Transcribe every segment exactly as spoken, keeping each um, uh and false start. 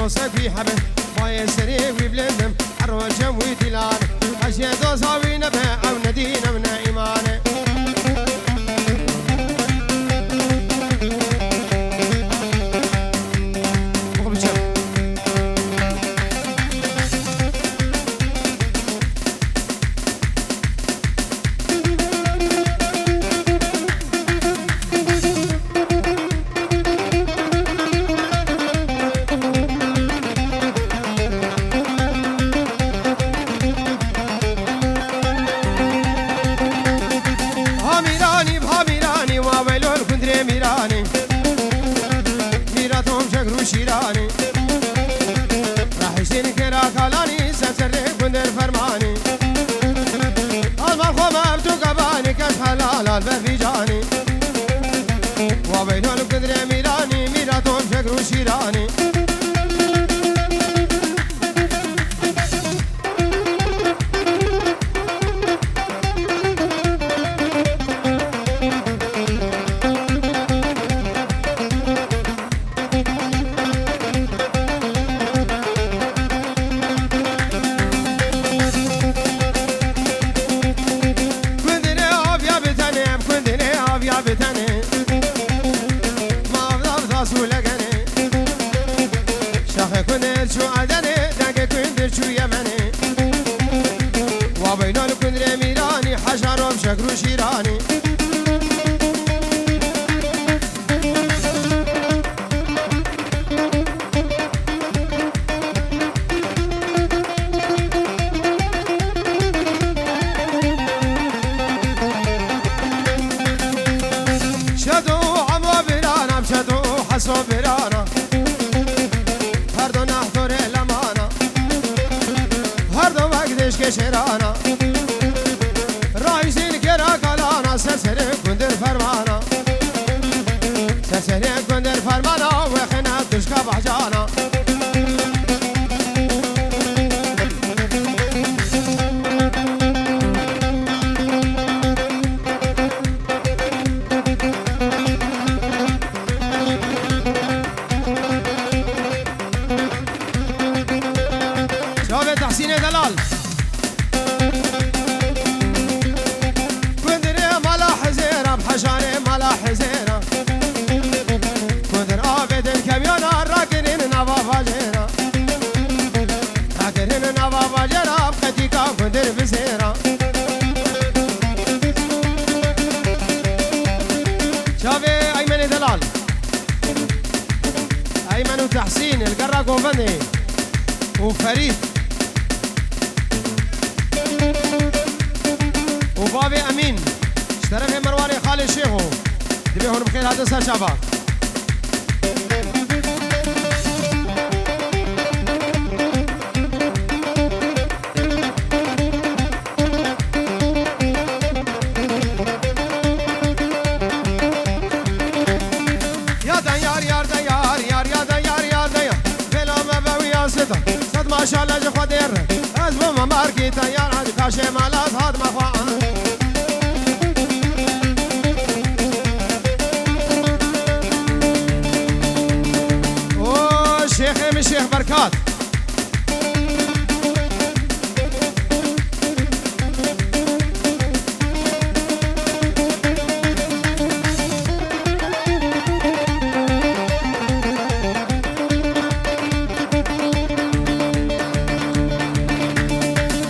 Sekî hebe, mayê serê wî bilind im, her rojem wî dîlan. Hejê doza wî nebe, ew nedîn, ew ne îman e. Bixwe biçe. Ha Mîranî, ha Mîranî, wa weylol gundrê Mîranî. Mîra tom şekr û şîranî. Rahiştên kera kalanî, ser serê gundir fermanî. Alman xwe me ev tu gabanî, kes helal al be vîcanî. Wa weylol gundrê Mîranî, Mîra tom şekr û şîranî. Kundinê aviya bi tenê, em kundinê aviya bi tenê. Mavdav da sûlegenê. Şaxê kundir çû Edenê, dengê kundir çû Yemenê. Wa beyna li kundirê Mîranî, hejarov şekr û şîranî. Şedo emo birana, şedo heso birana. Her do nehtorê lemana. Her do wek dêşkê şêrana. Rayzîn kêra kalana, ser serê kundir fermana. Ser serê kundir fermana, wexine tişka bahcana. Çavê Tehsînê Delal. Kundirê mala Hizêra, bi hejarê mala Hizêra. Kundir avêtin kemyana, rakirin nava vajêra. Rakirin nava vajêra, bi qetîka kundir bizêra. Çavê Eymenê Delal. Eymen û Tehsîn, li gera govendê. Û Ferîd. Û bavê Emîn. Ji terefê Merwanê xalê Şêxo. Divê hûn bi xêr hatin ser çava. Ya de yar, yar de yar, yar, ya de yar, yar de yar. Bela me be wî ya sita. Sed maşallah ji Xwedê re. Ez bûme markî te yar, hadi kaşê me lat hat me xwe. O şêxê min Şêx Berkat.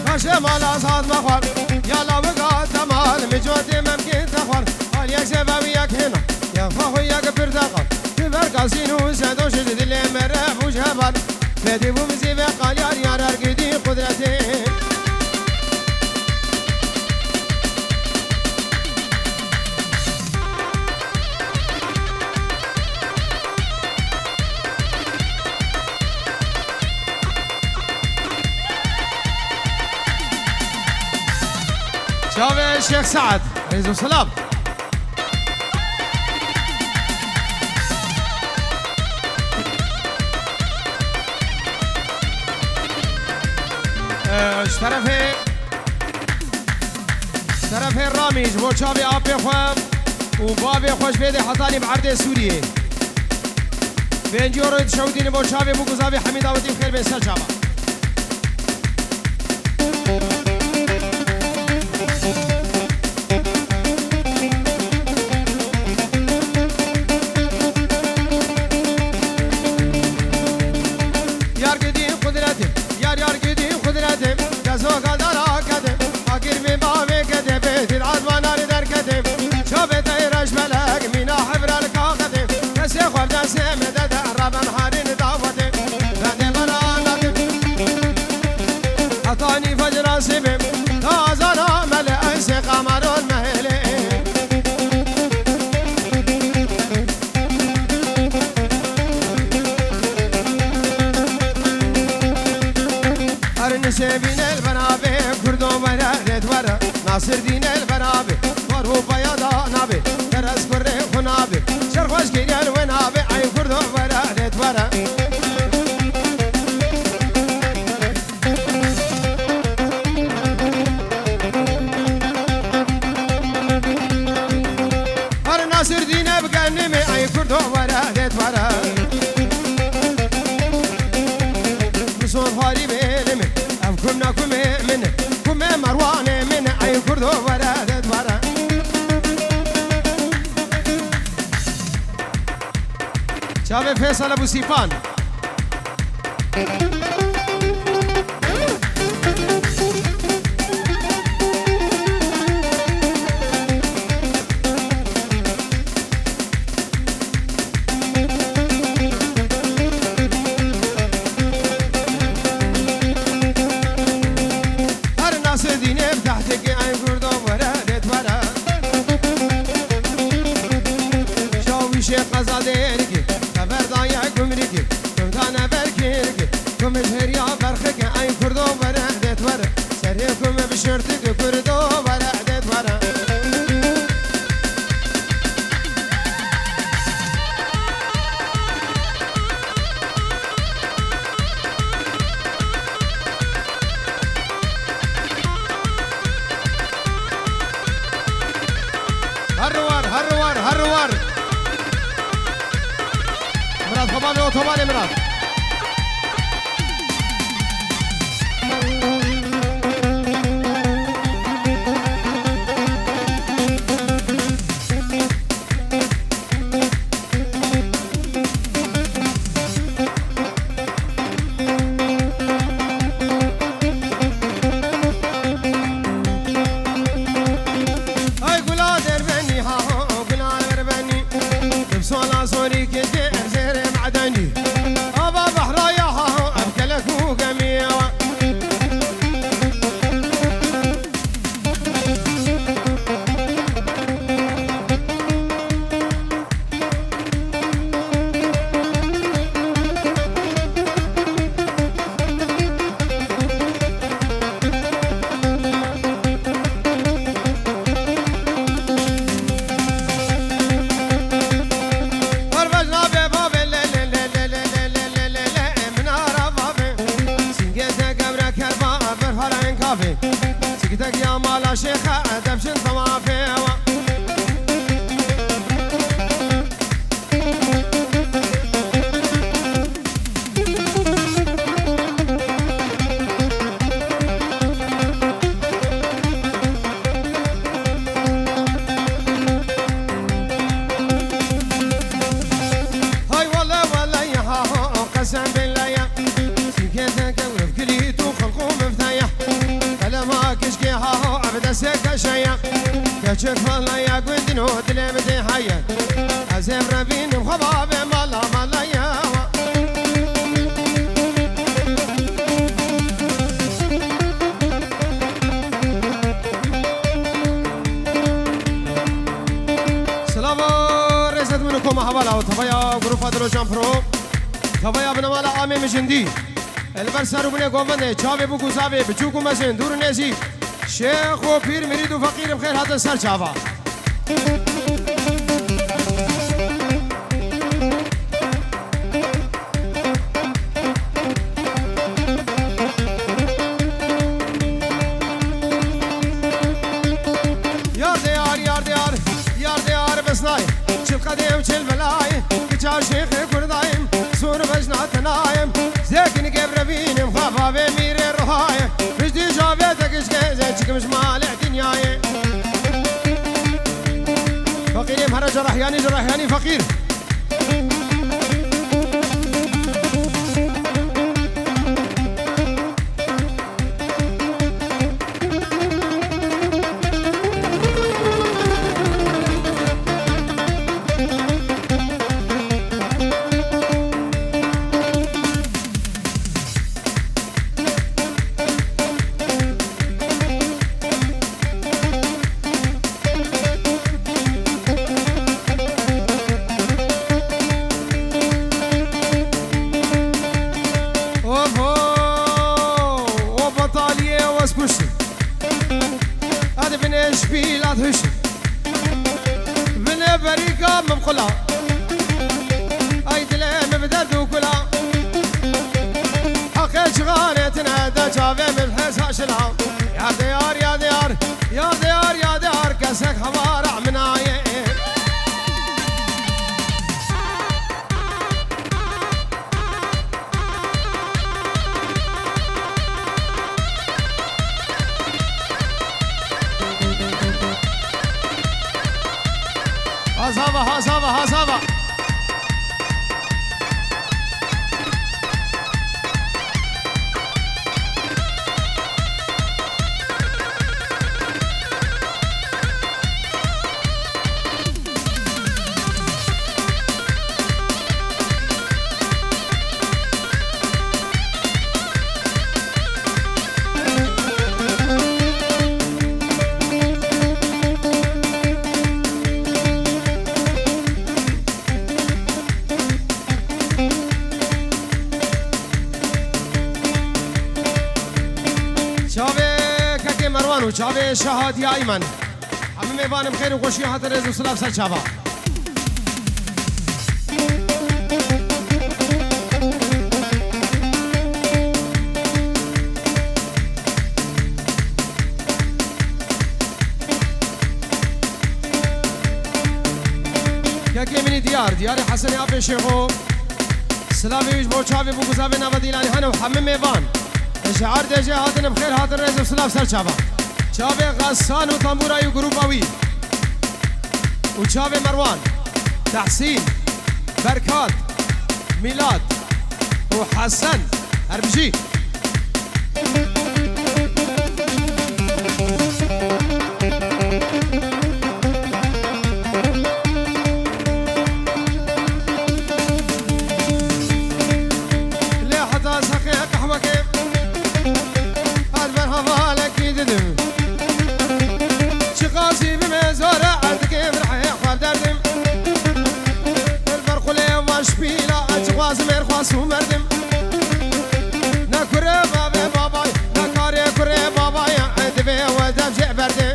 Kaşê mala saz me xwar, ya lawiga temal, mi cotê memkê te xwar. Aliyek sebebi yek hêna, ya xwe xwe yek pirdeqal. Ti ber kasîn û sedo şi ji dilê me re bû jeval. Fedî bû mizî ve qalyar yar ergidî qudretê. Çavê Şêx Sead. Rêz û selam. Ee, ji terefê, ji terefê Ramî ji bo çavê apê xwe û bavê xwe ji vê dê hetanî bi erdê Sûriyê. Pêncî euro dişewitîne bo çavê bû ku zavê Hemî Dawetî bi xêr bên ser çava. Yar gidî qudretê, yar yar gidî qudretê, kezo galdara kedê, fakir bê bavê kedê, bê dîl azmana li derkedê, çavê te reş melek, mîna hevra li kaxetê, kesê xwe bi destê me de de, reben harîn dawetê, bendê bera nadê. Hetanî fecra sibê, tazana mele, ensê qamaron mehelê. Her nisê bîne li berabe, Kurdo were rêd were. Nasir dîne li berabe, Farû paya da nabe. Teres kurê xwe nabe, şer xweş kiriye li we nabe. Ey Kurdo were rêd were. Her Nasir dîne bi genimê, ey Kurdo were dêt were. Bi zor harî bêlê min, ev kum ne kumê min, kumê Merwanê min, ey Kurdo were dêt were. Çavê Feysel Ebû Sîfan. Her nasê dînê bi tehdikê, ey Kurdo were dêt were. Şawîşê qeza dêrikê, xeber daye gumrikê, kum dane ber kêrikê, kum ji hêriya berxikê, ey Kurdo were dêt were. Serê kum bi şortikê, Kurdo were dêt were. Her war, her war, her war. Mirat, xwe bavê otobanê Mirat. Ay gula derbenî, ha, ha, gula derbenî. Dibsola zorî kê tê erzêrê medenî. Ava behra ya, ha, ha, ev kelek û gemî ya. Parvez nabe bavê le, le, le, min ara bavê. Singê te gewre kerba, ver hara enkavê. Çikitek ya mala şêxe, edeb jin tewafê wa. Hay wele wele ya ha ha, qesem bile ya. Singê te gewre kirî tu xelqû mifte ya. Qelema kişkê ha ha, ev destê keşe ya. Keçik vala ya gundin o dilê min tê heye. Ez ê revînim xwe bavê mala mala ya. Silava rêzet min û koma hevala û tevaya grupa Dilocan Pro. Tevaya binemala Amê Mijindî. Li ber ser û binê govendê, çavê bûk û zavê, biçûk û mezin, dûr û nêzîk, şêx û pîr, mirîd û feqîr bi xêr hatin ser çava. Yar diyar, yar diyar, yar diyar bisnay, çil qedê û çil belay, kiça şêxê kurdayim. Avê mîrê ruhayê, piştî çavê te kişkê, zê çikim ji malê dinyayê. Feqîrê me here cerahyanî, cerahyanî feqîr. Oho! O betaliyê, o ez kuştim. Hadi binê şpîl, hadi huştim. Binê berîka min qula. Ay dilê min bi derd û kula. Heqê cixanê tine de çavê min heza şila. Yar de yar, yar de yar, yar de yar, yar de yar, kesek hevara min nayê. Hazava, hazava, hazava. Çavê kekê Merwan û çavê Şehadiya Eymen. Hemî mêvanê bi xêr û xweşî hatin, rêz û silav ser çava. Kekê min î diyar, diyarê Hesenê Apê Şêxo. Silavê wî ji bo çavê bû, guzavê nava dîlanê hene û hemî mêvan. Ji erdê jê hatin, bi xêr hatin, rêz û silav ser çava. Çavê Xesan û tembûra wî û grûpa wî. Û çavê Merwan, Tehsîn, Berkat, Mîlat û Hesen. Her bijî. Lê heta seqê qehwekê, ez ber hevalekî didim. Çiqasî bime zor e, ez dikêm rihê xwe derdim. Li ber xulê van şpîla, ez çixwazim êr xwast û merdim. Ne kurê bavê babayê, ne karê kurê babayê, divê we dev jê berdê.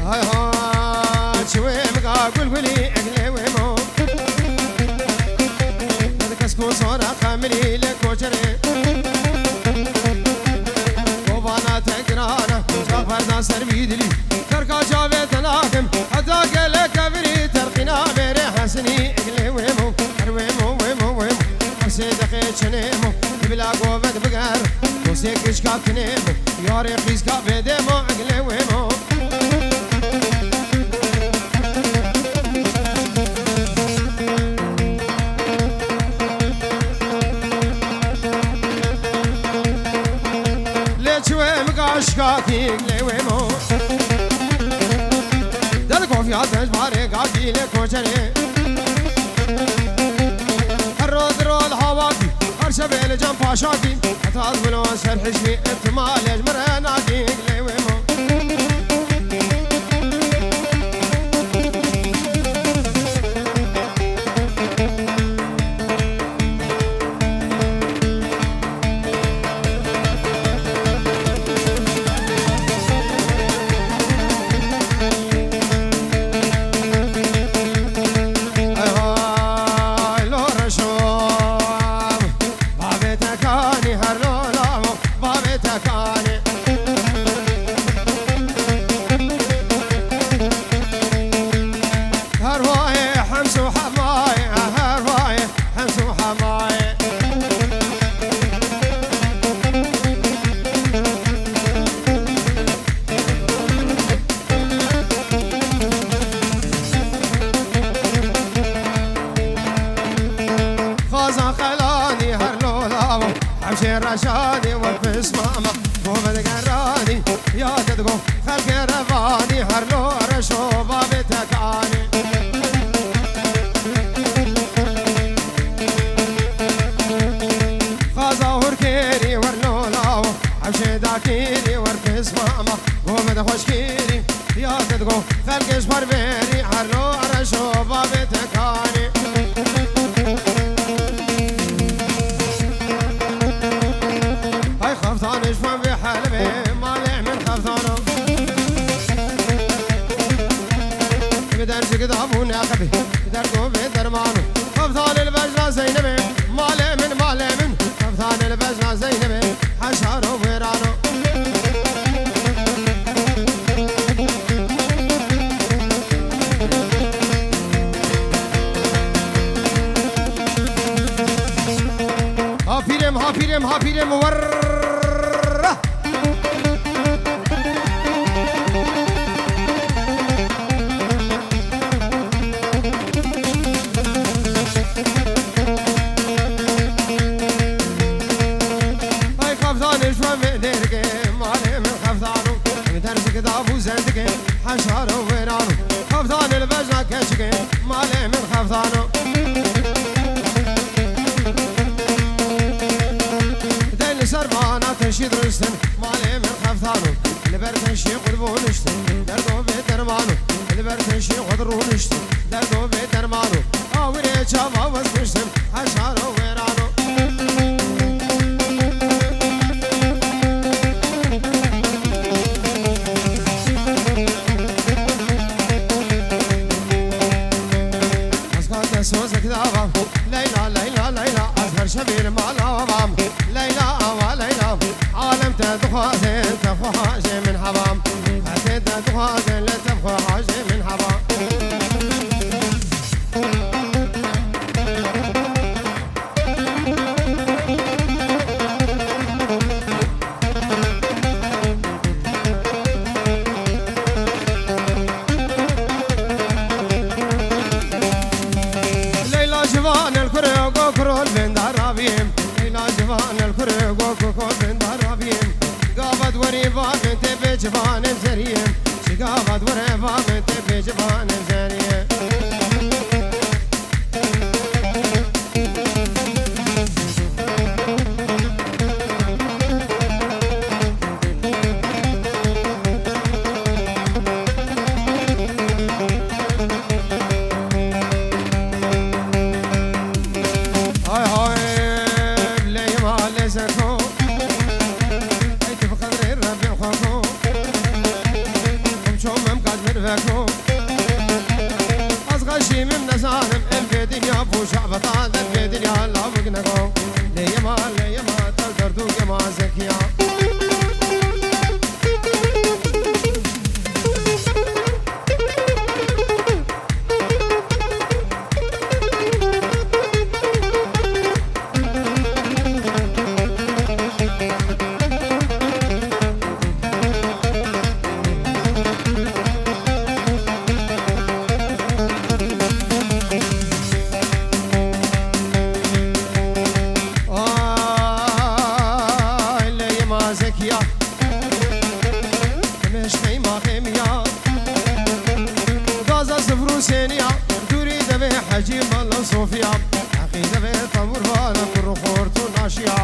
Hay ha, çiwê min ga gulgulî, eglê wê mo. Ned kes ku sora qemilî lê koçerê. Kovana te girana, çaxerdan ser wî dilî. Terka çavê te nakim, heta gelek kevirî terqîna bêrê hesinî. Eglê wê mo, her wê mo, wê mo, wê mo. Her sê deqê çinê mo, bila goved biger. Dosê kişka kinê mo, yarê qîzka bêdê mo, eglê wê mo. Lê çiwê min gaşka kî lê wê mo. Ded kofiya te ji barê gakî lê koçerê. Her roj rol hawakî, her şevê li cem paşakî. Heta ez bilo ser hijmî, ihtimalê ji min re nakî lê wê mo. Hay hay lo reşo, bavê te kanî her lo lamo, bavê te Kerevanî her lo reşo bavê tekanê. Xaza hurkêrî wer lola û hewşê dakîrî wer pismama. Goved xweşkîrî ya te digo felkê ji parvêrî her lo reşo bavê tekanê. Ay xeftanê ji van vê helbê malê min xeftano. Bi derzik dabû neqebê derdo vê dermano. Xeftanê li bejna Zeynebê malê min, malê min. Xeftanê li bejna Zeynebê heşaro wêrano. Hapîrem, hapîrem, hapîrem, werre! Ay xeftanê ji van vê dêrikê, malê min xeftano. Min derzik dabû zendikê, heşaro wêrano. Xeftanê li bejna keçikê, malê min xeftano. Dey li ser vana teşî dirustin, malê min xeftano. Li ber teşî xwe di bo niştin, derdo vê dermano. Li ber teşî xwe di rûniştin, derdo vê dermano. Awirê çava wez kuştim, heşaro wêrano. Ez ka te sozek davam, Leyla, Leyla, Leyla, ez her şevê li mala vam. Leyla, awa Leyla, alem te dixwaze, te xwe hajê min hevam. Hetê te dixwaze, lê te xwe hajê min hevam. Leyla civan el kure go kurol benda rabiyim. Leyla civan el kure go kurol benda rabiyim. Gavat weri va ben te be civan el zeriyim. Çi gavat were va ben te be civan el zeriyim. Hay hay, leyma lezeko. Ey tu bi qedrê Rebbê xwe ko. Em çom em kaç min veko. Ez xeşîmim nezanim, em vê dinya pûşa beta, der vê dinya lavik neko. Lê yema, lê yema, tev derdû yema zekiya. Ay, leyê ma zekiya. Meşkey ma xemiya. Gaza zivru seniya. Dûrî devê hecî mala Sofiya. Heqî devê tewr vana kur xort û naşiya.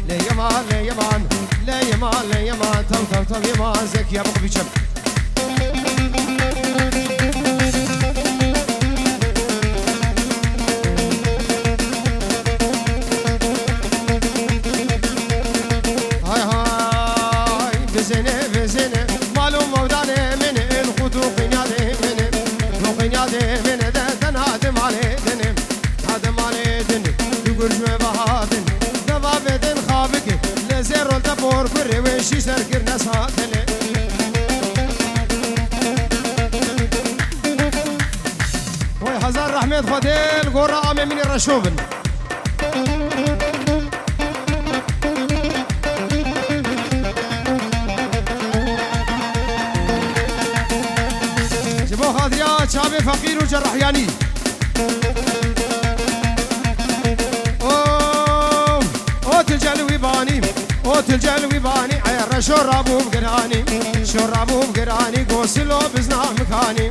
Lê yema, lê yeman, lê yema, lê yema, tew, tew, tew, yema zekiya, biqu biçim. Hay hay, bizene, bizene, malum mevdane mene, el kutu qinyade mene, lo qinyade mene de, dena de male dene. Hadi malê din, du gurcû ve hatin. Deva vedin xabiki, lê zêrol te por kurê wê şî ser kirine satine. Oy hezar rehmet Xwedê li gora amê min ê reşo bin. Ji bo xatiriya çavê feqîr û cerahyanî. O, o tu celî wî banî, o Til cel wî banî, e, reşo rabû giranî, şo rabû giranî, go silo bizna mikanî,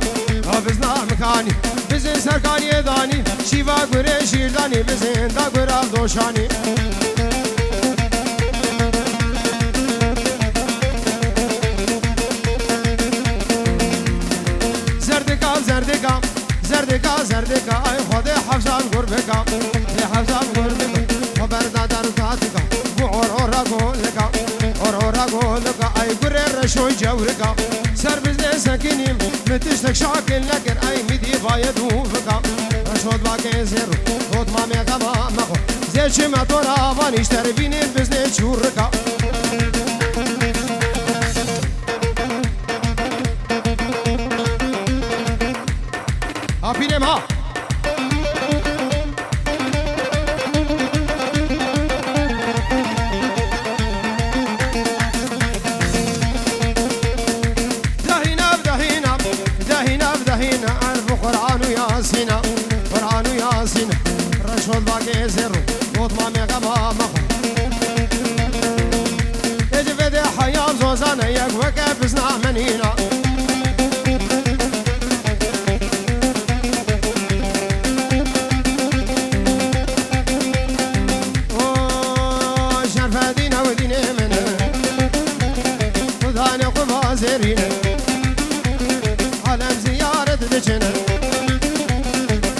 o bizna mikanî, bizin serkaniyê danî, şîva gurê şîrdanî, bizin da gura doşanî. Zerdika, zerdika, zerdika, zerdika, ay Xwedê hefzan gur bika, ê hefzan gur bika, xwe berda dar û tatika, bu or ora golika, or ora golika, ay gurê reşoy cewrika, ser bizne sekinîm, mi tiştek şakil nekir, ay mi dîvaye dûvika, reşot vakê zêr, dotma me xema mexo, zê çi me to ravan, îşter bînîm bizne çûrika. Apînê ma. Dahîna, dahîna, dahîna, dahîna, erb Quran û Yasîna, Quran û Yasîna, reşot bagê zêr û botma me xema mexo. Ê di vê de heya zozane yek weke bizna menîna. O şerfedîn ew dînê min e. Xudanê xwe bazêrîne. Alem ziyaret diçine.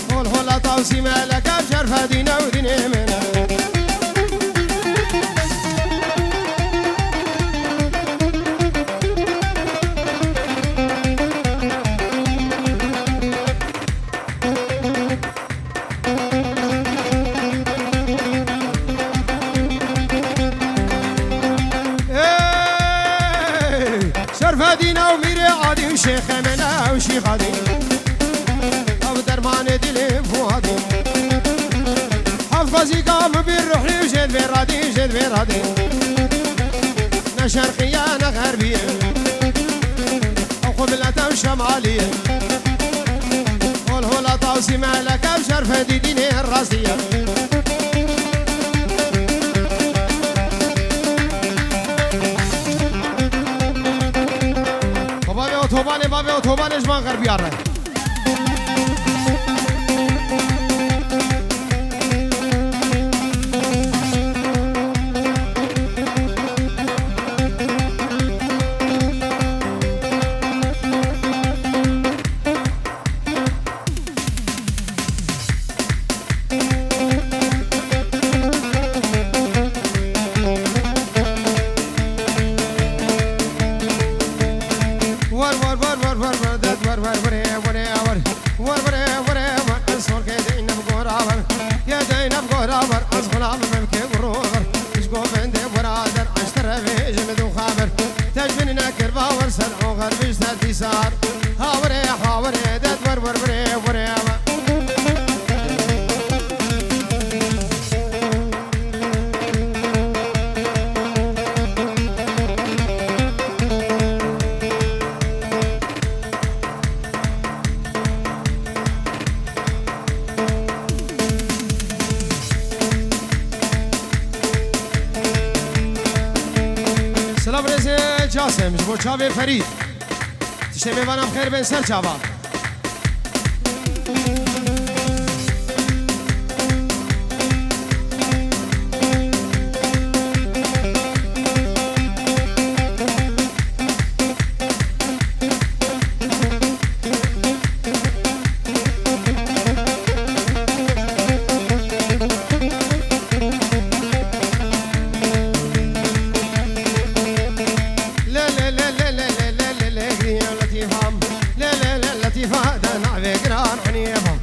Hol hola tawsî meleke şerfedîn ew dînê min e. Ey! Şerfedîn ew mîrê adî û şêxê min ew şîxadî. Ew dermanê dilê fuadî. Hef xwezîka min bîr ruhî û jêd vê radî, jêd vê radî. Ne şerqî ye, ne xerbî ye. Ew xwe milete û şemalî ye. Hol hola tawsî meleke û şerfedî dînê rastî ye. Bavê otobanê, bavê otobanê ji van xerbiya re. War, war, war, war, war, war, dad, war, war, war, war, war, war. War, war, war, war, war, ez holkê Zeynep gora war. Ya Zeynep gora war, ez xulam memkê guru war. Ji govendê birader, eştere vêjim du xaber. Tecbin nekir bawer ser o xerbiş ser dîsar. Hawire, hawire, dad, war, war, war, war, war. Silav rêzê Casem ji bo çavê Ferîd. Tiştê mêvanan bi xêr bên ser çava. Letîfa, de navê giran Henîfa.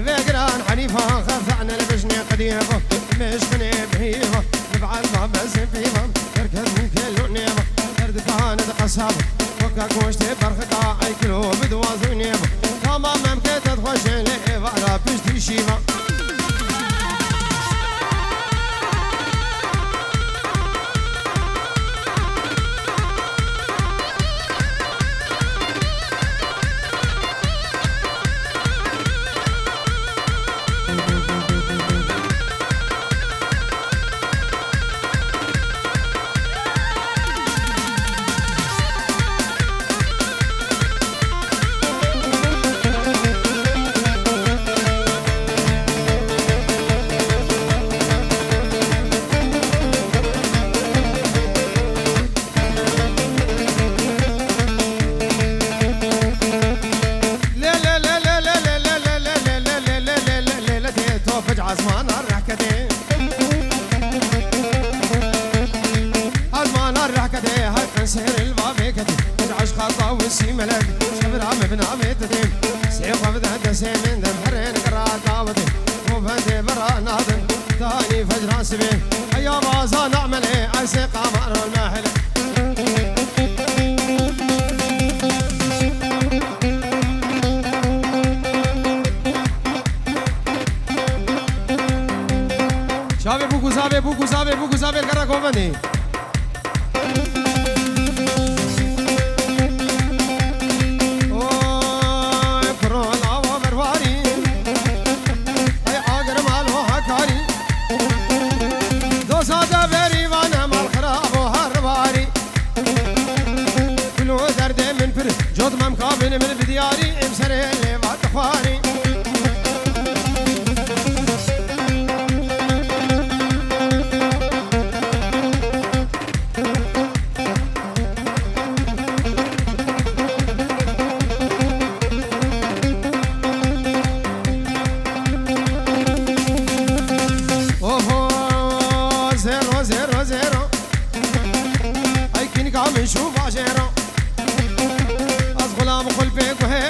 Vê giran Henîfa, xefane li bijnê qedîfa. Mişqinê bihîfa, li bal babesê pîfa. Derket bû kêlo nêva, derdikane di qesaba. Weke goştê berxika, ey kilo bi duwazdû nêva. Tamam memkê te dixweşê lê êvara piştî şîva. Sî melek, çevra me bi navê te têm. Sê xwe bide destê min, dem herên qira dawetê. Movendê bera nadin, tanî fecran sibê. Heya baza namelê, ersê qamar ol mehele. Çavê bû guzavê, bû guzavê, bû guzavê, gera govendê. Oy, kuro lava berwarî. Ay, agir malo hakarî. Doza de verî vane mal xirabo her barî. Kulo derdê min pir, cot mem kabin min bi diyarî, em serê lê va dixwarî. Oho, zero, zero, zero. Ay kînika min şû vajero. Ez xulam xulpê guhê